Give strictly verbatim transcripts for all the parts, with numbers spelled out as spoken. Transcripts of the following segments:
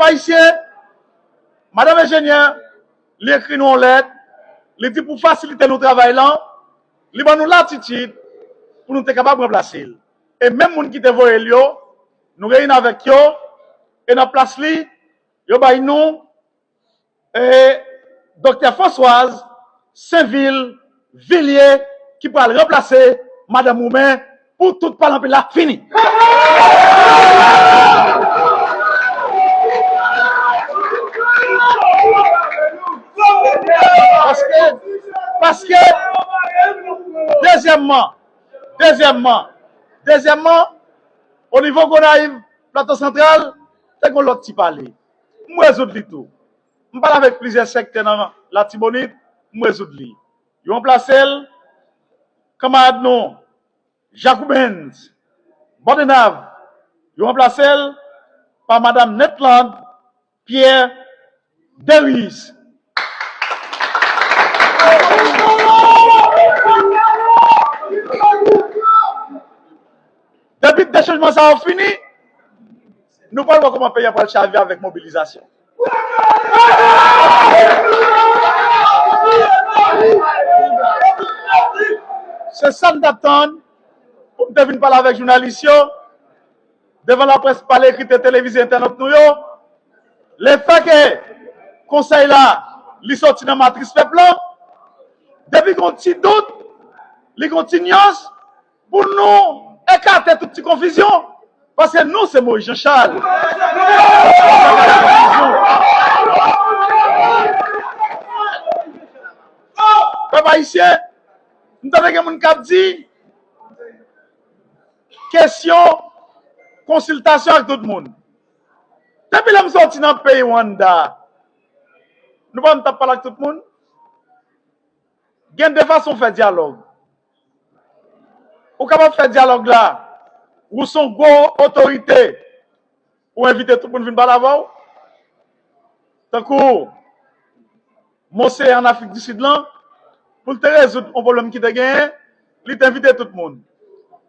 Ayisyen, madanm enjenyè, li ekri nou yon lèt, li di pou fasilite nou travay lan, li ban nou latitid pou nou te kapab ranplase l. E menm moun ki te voye l yo, nou reyini avèk yo, e nan plas li, yo bay nou e Doktè Françoise Sainvil Villiers ki pral ranplase Madanm Roumen pou tout pale anpil la fini. Paske, paske, dezyèmman, dezyèmman, dezyèmman, o nivo Gonayiv, Plato Santral, te gen lòt ti pale. M rezoud li tou. M pale avèk plizyè sektè nan Latibonit, m rezoud li. Yo ranplase l, kanmarad nou, Jacques Oubens, Bòdenav, yo ranplase l pa Madanm Netland Pierre Derice. Depi de chanjman sa yo fini, nou pral wè kòman peyi a pral chavire avèk mobilizasyon. Se sa n t ap tann pou m te vin pale avèk jounalis yo, devan laprès, pa lekri, te televize, entènot nou yo. Lefètke konsèy la, li soti nan matris pèp lan, depi gon ti dout, li gon ti nyans, pou nou ekate tout ti konfizyon, paske nou se Moïse Jean Charles. Pèp ayisyen, m tande gen moun k ap di kesyon konsiltasyon ak tout moun. Depi lè m soti nan peyi Rwanda, nou pa m t ap pale ak tout moun? Gen de fason fè dyalòg. Ou kapab fè dyalòg la, ou se yon gwo otorite, ou envite tout moun vin pale avè w. Tankou Mose an Afrik di Sid lan, pou l te rezoud yon pwoblèm ki te genyen, li te envite tout moun.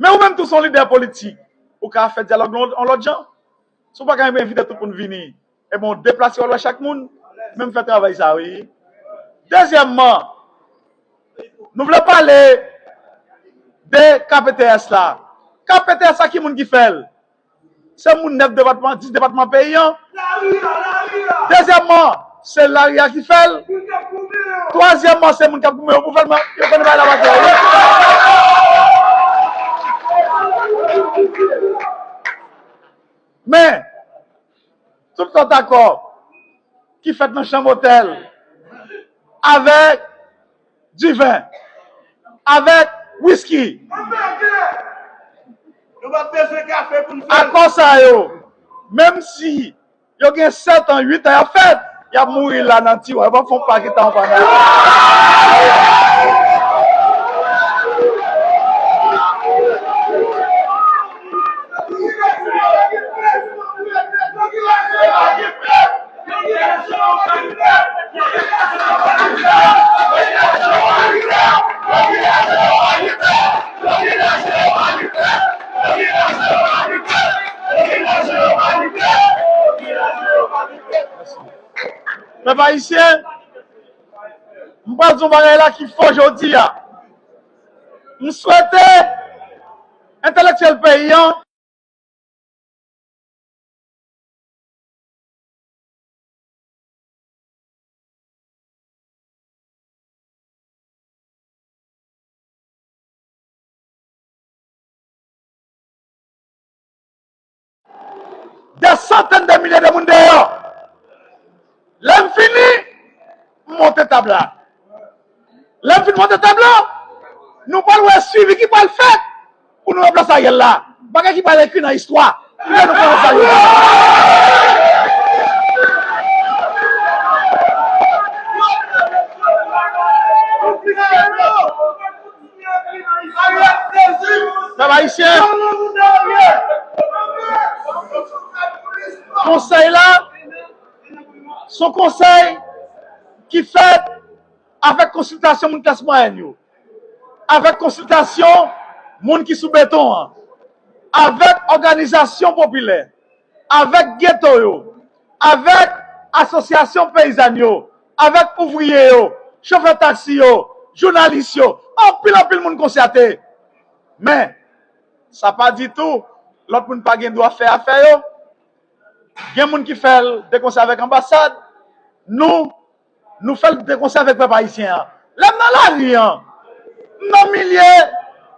Men ou menm tou se yon lidè politik, ou ka fè dyalòg yon, yon lòt jan. Si w pa ka envite tout moun vini, ebyen, w deplase w al wè chak moun, men m fè travay sa, wi. Dezyèmman, nou vle pale de K P T S la. K P T S la, ki moun ki fè l? Se moun nèf depatman, dis depatman peyi an. Dezyèmman, se lari a ki fè l. Twazyèmman, se moun k ap goumen yo pou fè l, men yo konn bagay la pa klè, wi. Men, tout lòt akò ki fèt nan chanm otèl avèk diven, avèk wiski, nou pa t bezwen kafe pou n fè l. Akò sa yo, menm si yo gen sèt an, uit an y ap fèt, y ap mouri la nan tiwa. Yo p ap fè yon pa ki ta yon pa nan. Pèp ayisyen, m pral di yon bagay la ki fò jodi a. M swete entèlektyèl peyi an Dè santèn de milye de moun deyò. Lè m fini, m monte tab la. Lè m fin monte tab la, nou pral wè swivi ki pral fèt pou nou ranplase Ariel la. Bagay ki pral ekri nan istwa. Lè nou konnen sa yo. Pèp ayisyen, konsèy la, se yon konsèy ki fèt avèk konsiltasyon moun klas mwayèn yo, avèk konsiltasyon moun ki sou beton an, avèk òganizasyon popilè, avèk geto yo, avèk asosyasyon peyizàn yo, avèk ouvriye yo, chofè taksi yo, jounalis yo, anpil, anpil moun konsyate. Men, sa pa di tou, lòt moun pa gen dwa fè afè yo. Gen moun ki fè l de konsè avèk anbasad. Nou, nou fè l de konsè avèk pèp ayisyen an. Lè m nan lari an, m nan milye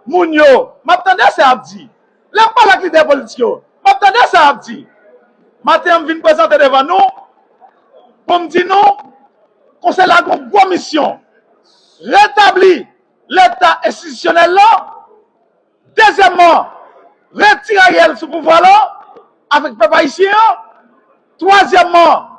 moun yo, m ap tande sa y ap di. Lè m pale ak lidè politik yo, m ap tande sa y ap di. Maten an, m vin prezante devan nou pou m di nou, Konsèy la gen yon gwo misyon, retabli Leta enstitisyonèl la. Dezyèmman, retire Ariel sou pouvwa la avèk pèp ayisyen an. Twazyèmman,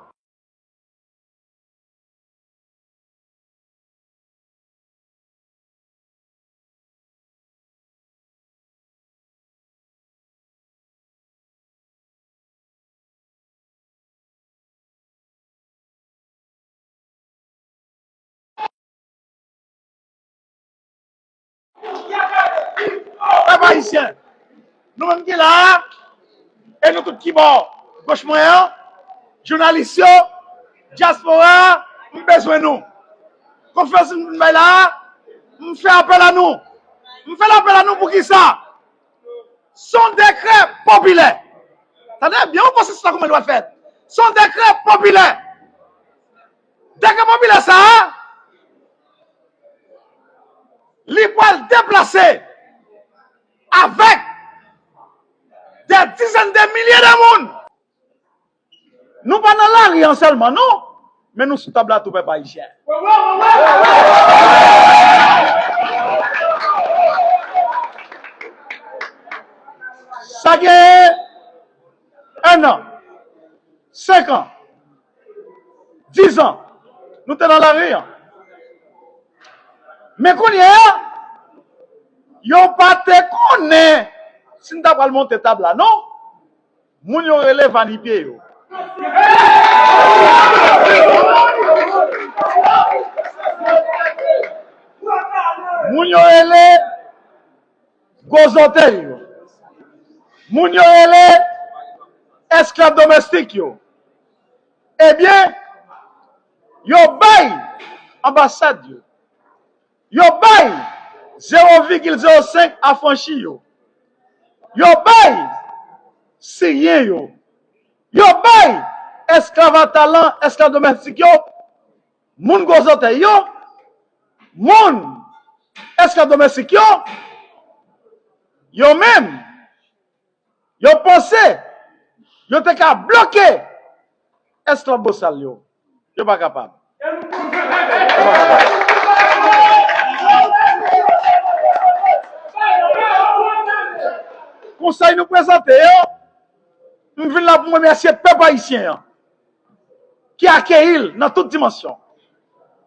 pèp ayisyen, nou menm ki la a, e nou tout ki bò goch mwen an, jounalis yo, dyaspora a, m bezwen nou. Konferans m vin bay la a, m fè apèl a nou. M fè l apèl a nou pou ki sa? Se yon dekrè popilè. Tande byen, yon pwosesis la kòman l pral fèt. Se yon dekrè popilè. Dekrè popilè sa a, li pral deplase avèk dè dizèn de milye de moun. Nou pa nan lari an sèlman, non, men nou sou tab la tou, pèp ayisyen. Sa gen en an, senk an, diz an, nou te nan lari an. Men kounye a, yo pa te konnen si n ta pral monte tab la, non. Moun yo rele vanipye yo. Moun yo rele gwo zòtèy yo. Moun yo rele esklav domestik yo. Ebyen, yo bay anbasad yo. Yo bay zewo vigil zewo senk afranchi yo. Yo bay siryen yo. Yo bay esklav a talan, esklav domestik yo, moun gwo zòtèy yo, moun esklav domestik yo, yo menm, yo panse yo te ka bloke esklav bosal yo. Yo pa kapab. Konsèy nou prezante yo, m vin la pou m remèsye pèp ayisyen an ki akeyi l nan tout dimansyon.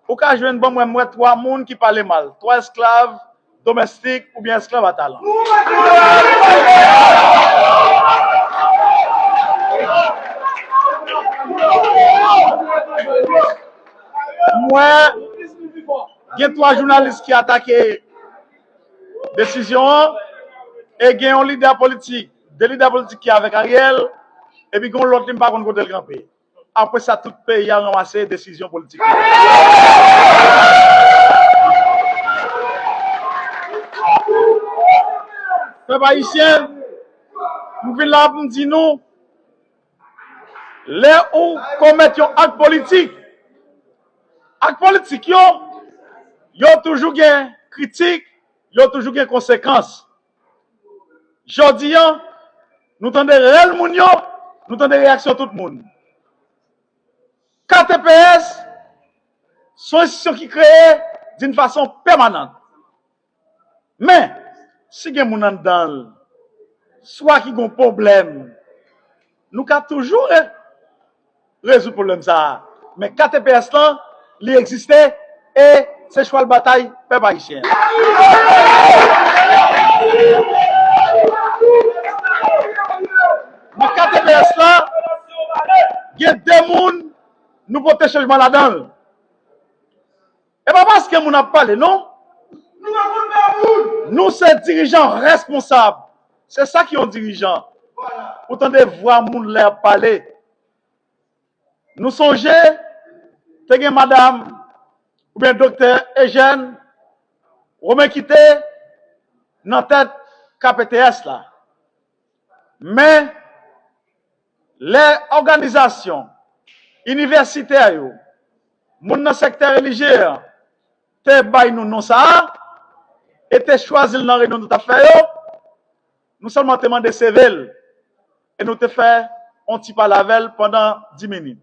Ou ka jwenn, ban m wè, m wè twa moun ki pale mal, twa esklav domestik oubyen esklav a talan. M wè gen twa jounalis ki atake desizyon an, e gen yon lidè politik, de lidè politik ki avèk Ariel, epi gen yon lòt li m pa konn kote l kanpe. Apre sa, tout peyi a ranmase desizyon politik li. Pèp ayisyen, m vin la pou m di nou, lè ou komèt yon ak politik, ak politik yo, yo toujou gen kritik, yo toujou gen konsekans. Jodi a, nou tande rèl moun yo, nou tande reyaksyon tout moun. K T P S se yon enstitisyon ki kreye d'une façon permanente. Men, si gen moun anndan l, swa ki gen yon pwoblèm, nou ka toujou re-, rezoud pwoblèm sa a. Men K T P S lan, li egziste e se chwal batay pèp ayisyen an. Nan K T P S la, gen de moun nou pote chanjman ladan l. E pa paske moun ap pale, non. Nou se dirijan responsab. Se sa ki yon dirijan. Ou tande vwa moun lè y ap pale. Nou sonje, te gen madanm oubyen doktè Ejèn Women ki te nan tèt K P T S la. Men, lè òganizasyon inivèsitè yo, moun nan sektè relijye an, te bay nou non sa a, e te chwazi l nan reyinyon nou t ap fè yo, nou sèlman te mande seve l, e nou te fè yon ti pale avè l pandan dis minit.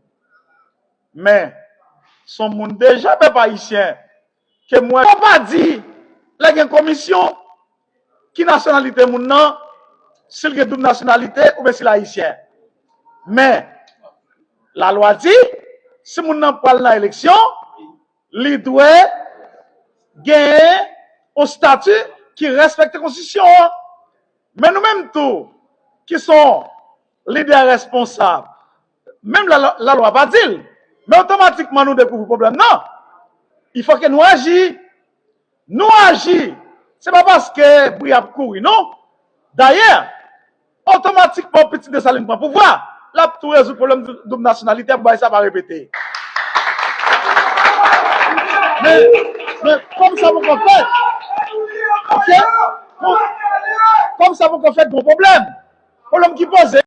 Men, s on moun deja, pèp ayisyen, ke m wè. Fò pa di, lè gen komisyon, ki nasyonalite moun nan, si l gen doub nasyonalite oubyen si l ayisyen. Men, lalwa di, si moun nan pral nan eleksyon, li dwe genyen yon estati ki respekte konstitisyon an. Men nou menm tou, ki s on lidè responsab, menm la, lalwa pa di l, men otomatikman nou dekouvri pwoblèm nan. Il faut que nou aji. Nou aji. Se pa paske bri ap kouri, non. Dayè, otomatikman, pitit Desalin pran pouvwa, l ap tou rezoud pwoblèm dou-, doub nasyonalite pou bagay sa pa repete. Men, men, kòm sa poko fèt, ok? Kòm, kòm sa poko fèt, gon pwoblèm. Pwoblèm ki poze,